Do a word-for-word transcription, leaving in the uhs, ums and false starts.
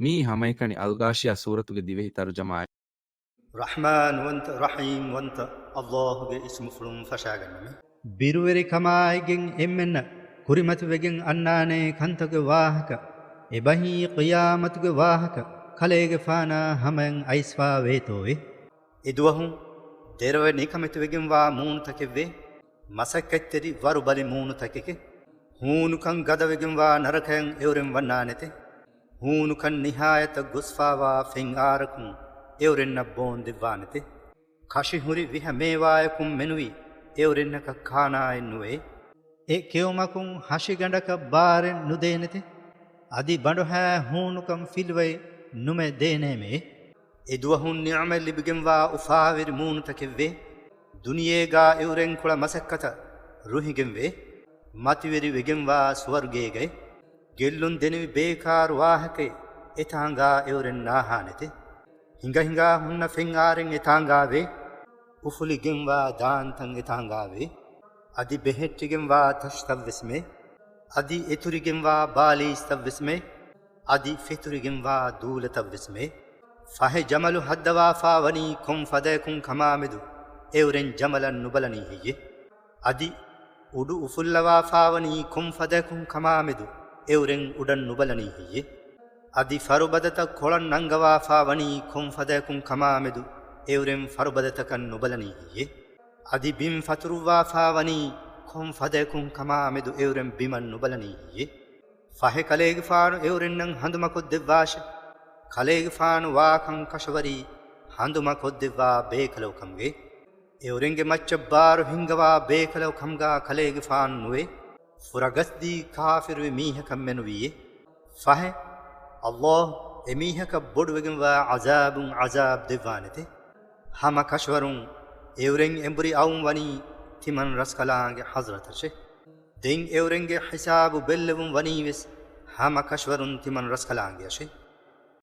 މިއީ ހަމައެކަނި އަލްޣާޝިޔާ ސޫރަތުގެ ދިވެހި ތަރުޖަމާއެއް. ރަޙްމާންވަންތަ، ރަޙީމްވަންތަ އައްލާހުގެ އިސްމުފުޅުން ފަށާގަންނަމެ. ބިރުވެރިކަމާއިގެން އެންމެންނަށް ކުރިމަތިވެގެން އަންނާނޭ ކަންތަކުގެ ވާހަކަ، އެބަހީ ޤިޔާމަތުގެ ވާހަކަ، ކަލޭގެފާނާ ހަމަޔަށް އައިސްފާ ވޭތޯއޭ. އެދުވަހު ދެރަވެ ނިކަމެތިވެގެންވާ މޫނުތަކެއްވޭ، މަސައްކަތްތެރި ވަރުބަލި މޫނުތަކެކޭ. ހޫނުކަން ގަދަވެގެންވާ ނަރަކަޔަށް އެއުރެން ވަންނާނެތެ. ހޫނުކަން ނިހާޔަތަށް ގޮސްފާވާ ފެންއާރަކުން އެއުރެންނަށް ބޯން ދެއްވާނެތެ. ކަށިހުރި ވިހަ މޭވާޔަކުން މެނުވީ އެއުރެންނަކަށް ކާނާއެއް ނުވޭ. އެ ކެއުމަކުން ހަށިގަނޑަކަށް ބާރެއް ނުދޭނެތެ. އަދި ބަނޑުހައި ހޫނުކަން ފިލުވައެއް ނުމެ ދޭނޭމެއޭ. އެދުވަހުން ނިޢުމަތް ލިބިގެންވާ އުފާވެރި މޫނުތަކެއްވޭ. ދުނިޔޭގާ އެއުރެންކޮޅަށް މަސައްކަތަށް ރުހިގެންވޭ. މަތިވެރިވެގެންވާ ސުވަރުގޭގައި. ގެއްލުން ދެނިވި ބޭކާރު ވާހަކައެއް އެތާނގާ އެއުރެން ނާހާނެތެ. ހިނގަ ހިނގާ ހުންނަ ފެންއާރެއް އެތާނގާވޭ. އުފުލިގެންވާ ދާންތަން އެތާނގާވޭ. އަދި ބެހެއްޓިގެންވާ ތަށިތައްވެސްމޭ. އަދި އެތުރިގެންވާ ބާލީސްތައްވެސްމޭ. އަދި ފެތުރިގެންވާ ދޫލަތައްވެސްމޭ. ފަހެ ޖަމަލު ހައްދަވާފާވަނީ ކޮން ފަދަޔަކުން ކަމާމެދު އެއުރެން ޖަމަލަށް ނުބަލަނީ ހެއްޔެ؟ އަދި އުޑު އުފުއްލަވާފާވަނީ ކޮން ފަދަޔަކުން ކަމާމެދު އެއުރެން އުޑަށް ނުބަލަނީ ހެއްޔެ؟ އަދި ފަރުބަދަތައް ކޮޅަށް ނަންގަވާފާވަނީ ކޮން ފަދަޔަކުން ކަމާމެދު އެއުރެން ފަރުބަދަތަކަށް ނުބަލަނީ ހެއްޔެ؟ އަދި ބިން ފަތުރުއްވާފާވަނީ ކޮން ފަދަޔަކުން ކަމާމެދު އެއުރެން ބިމަށް ނުބަލަނީ ހެއްޔެ؟ ފަހެ ކަލޭގެފާނު އެއުރެންނަށް ހަނދުމަކޮށްދެއްވާށި. ކަލޭގެފާނު ވާކަން ކަށަވަރީ ހަނދުމަކޮށްދެއްވާ ބޭކަލަކު ކަމުގައި. އެއުރެންގެ މައްޗަށް ބާރު ހިންގަވާ ބޭކަލަކު ކަމުގާ ކަލޭގެފާނު ނުވޭ. ފުރަގަސްދީ ކާފިރުވި މީހަކަށް މެނުވީއޭ. ފަހެ، އައްލާހު އެމީހަކަށް ބޮޑުވެގެންވާ ޢަޒާބުން ޢަޒާބު ދެއްވާނެތެ. ހަމަ ކަށަވަރުން އެއުރެން އެނބުރި އައުން ވަނީ ތިމަން ރަސްކަލާނގެ ޙަޟްރަތަށޭ. ދެން އެއުރެންގެ ޙިސާބު ބެއްލެވުން ވަނީވެސް ހަމަ ކަށަވަރުން ތިމަން ރަސްކަލާނގެއަށޭ.